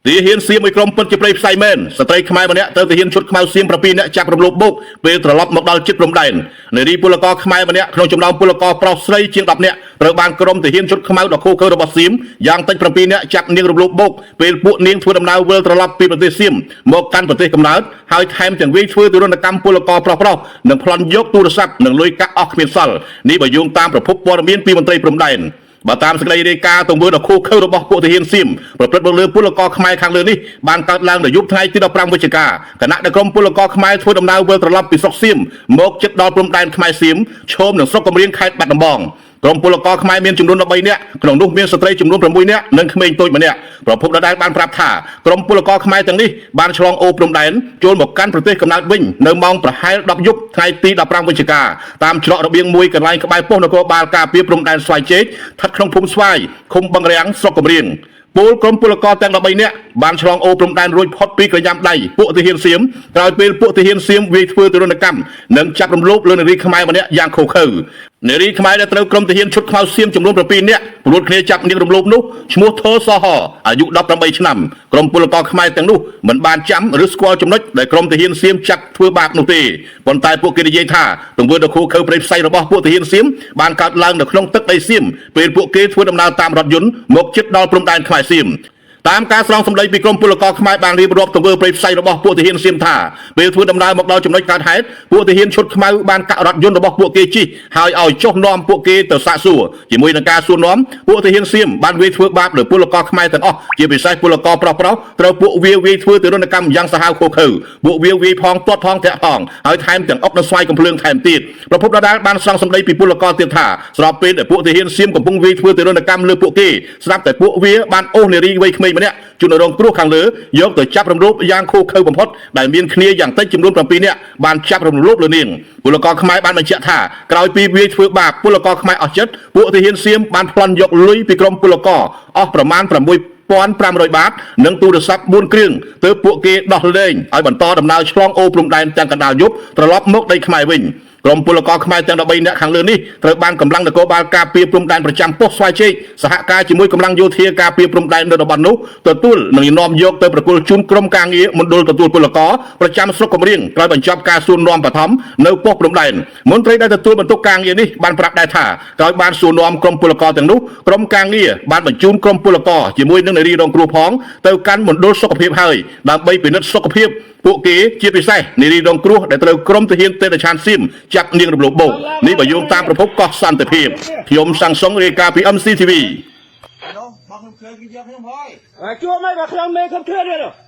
ទាហានសៀមមួយក្រុមពិតជាព្រៃផ្សៃមែនស្ត្រីខ្មែរម្នាក់ត្រូវទាហានឈុតខ្មៅសៀម7នាក់ចាប់រំលោភបោកពេលត្រឡប់មកដល់ជិតព្រំដែននារីពលករខ្មែរម្នាក់ក្នុងចំណោមពលករប្រុសស្រីជាង10នាក់ត្រូវបានក្រុមទាហានឈុតខ្មៅដ៏ឃោរឃៅរបស់សៀមយ៉ាងតិច7នាក់ចាប់នាងរំលោភបោកពេលពួកនាងធ្វើដំណើរវិលត្រឡប់ពីប្រទេសសៀមមកកាន់ប្រទេសកំណើតហើយថែមទាំងវាយធ្វើទារុណកម្មពលករប្រុសៗនិងប្លន់យកទូរស័ព្ទនិងលុយកាក់អស់គ្មានសល់នេះបើយោងតាមប្រភពព័ត៌មានពីមន្ត្រីព្រំដែន បើតាមសេចក្តីរាយការណ៍ទង្វើដ៏ឃោរឃៅរបស់ពួកទាហានសៀមប្រព្រឹត្តមកលើពលករខ្មែរខាងលើនេះបានកើតឡើងនៅយប់ថ្ងៃទី15វិច្ឆិកាខណៈដែលក្រុមពលករខ្មែរធ្វើដំណើរវិលត្រឡប់ពីស្រុកសៀមមកជិតដល់ព្រំដែនខ្មែរសៀមឈមនឹងស្រុកកំរៀងខេត្តបាត់ដំបងក្រុមពលករខ្មែរមានចំនួន13នាក់ក្នុងនោះមានស្ត្រីចំនួន6នាក់និងក្មេងតូចម្នាក់ប្រភពដដែលបានប្រាប់ថាក្រុមពលករខ្មែរទាំងនេះបានឆ្លងអូរព្រំដែនចូលមកកាន់ប្រទេសកំណើតវិញនៅម៉ោងប្រហែល10យប់ថ្ងៃទី15វិច្ឆិកាតាមច្រករបៀងមួយកន្លែងក្បែរប៉ុស្តិ៍នគរបាលការពារព្រំដែនស្វាយជែកស្ថិតក្នុងភូមិស្វាយឃុំបឹងរាំងស្រុកកំរៀងពលក្រុមពលករទាំង13នាក់បានឆ្លងអូរព្រំដែនរួចផុតពីក្រញាំដៃពួកទាហានសៀមក្រោយពេលពួកទាហានសៀមវាយធ្វើទារុណកម្មនិងចាប់រំលោភលើនារីខ្មែរម្នាក់យ៉ាងឃោរឃៅនារីខ្មែរដែលត្រូវក្រុមទាហានឈុតខ្មៅសៀមចំនួន7នាក់ព្រួតគ្នាចាប់នាងរំលោភនោះឈ្មោះធសហអាយុ18ឆ្នាំក្រុមពលករខ្មែរទាំងនោះមិនបានចាំឬស្គាល់ចំណុចដែលក្រុមទាហានសៀមចាប់ធ្វើបាបនោះទេប៉ុន្តែពួកគេនិយាយថាទង្វើដ៏ឃោរឃៅព្រៃផ្សៃរបស់ពួកទាហានសៀមបានកើតឡើងនៅក្នុងទឹកដីសៀមពេលពួកគេធ្វើដំណើរតាមរថយន្តមកជិតដល់ព្រំដែនខ្មែរសៀមតាមការស្រង់សម្ដីពីក្រុមពលករខ្មែរបានរៀបរាប់ទង្វើព្រៃផ្សៃរបស់ពួកទាហានសៀមថាពេលធ្វើដំណើរមកដល់ចំណុចកើតហេតុពួកទាហានឈុតខ្មៅបានកាក់រថយន្តរបស់ពួកគេជិះហើយឲ្យចុះនាំពួកគេទៅសាកសួរជាមួយនឹងការសួរនាំពួកទាហានសៀមបានវាយធ្វើបាបលើពលករខ្មែរទាំងអស់ជាពិសេសពលករប្រុសៗត្រូវពួកវាវាយធ្វើទារុណកម្មយ៉ាងសាហាវឃោរឃៅពួកវាវាយផងទាត់ផងធាក់ផងហើយថែមទាំងអុកនិងស្វ័យកំភ្លើងថែមទៀតប្រភពដដែលបានស្រង់សម្ដីពីពលករទៀតថាស្របពេលដែលពួកទាហានសៀមកំពុងវាយធ្វើទារុណកម្មលើពួកគេស្រាប់តែពួកវាបានអូសនារីវ័យក្មេងម្នាក់ជនរងគ្រោះខាងលើយកទៅចាប់រំលោភយ៉ាងឃោរឃៅបំផុតដែលមានគ្នាយ៉ាងតិចចំនួន7នាក់បានចាប់រំលោភលើនាងពលករខ្មែរបានបញ្ជាក់ថាក្រោយពីវាយធ្វើបាបពលករខ្មែរអស់ចិត្តពួកទាហានសៀមបានប្លន់យកលុយពីក្រុមពលករអស់ប្រមាណ6500បាតនិងទូរស័ព្ទ4គ្រឿងទើបពួកគេដោះលែងឲ្យបន្តដំណើរឆ្លងអូរព្រំដែនទាំងកណ្ដាលយប់ត្រឡប់មកដីខ្មែរវិញក្រុមពលករខ្មែរទាំង13នាក់ខាងលើនេះត្រូវបានកម្លាំងនគរបាលការពារព្រំដែនប្រចាំប៉ុស្តិ៍ស្វាយជែកសហការជាមួយកម្លាំងយោធាការពារព្រំដែននៅតំបន់នោះទទួលនិងនាំយកទៅប្រគល់ជូនក្រុមការងារមណ្ឌលទទួលពលករប្រចាំស្រុកកំរៀងក្រោយបញ្ចប់ការសួរនាំបឋមនៅប៉ុស្តិ៍ព្រំដែនមន្ត្រីដែលទទួលបន្ទុកការងារនេះបានប្រាប់ដែរថាក្រោយបានសួរនាំក្រុមពលករទាំងនោះក្រុមការងារបានបញ្ជូនក្រុមពលករជាមួយនឹងនារីរងគ្រោះផងទៅកាន់មណ្ឌលសុខភាពហើយដើម្បីពិនិត្យសុខភាពពួកគេជាពិសេសនារីរងគ្រោះដែលត្រូវក្រុមទាហានទេរឆានសៀមចាប់នាងរំលោភបោកនេះបើយោងតាមប្រភពកោះសន្តិភាពខ្ញុំសាំងសុងរាយការណ៍ពី MCTV នោះបងខ្ញុំឃើញគេយកខ្ញុំហើយ ជួបមិនបើខ្ញុំមេខ្ញុំឃ្លានទៀត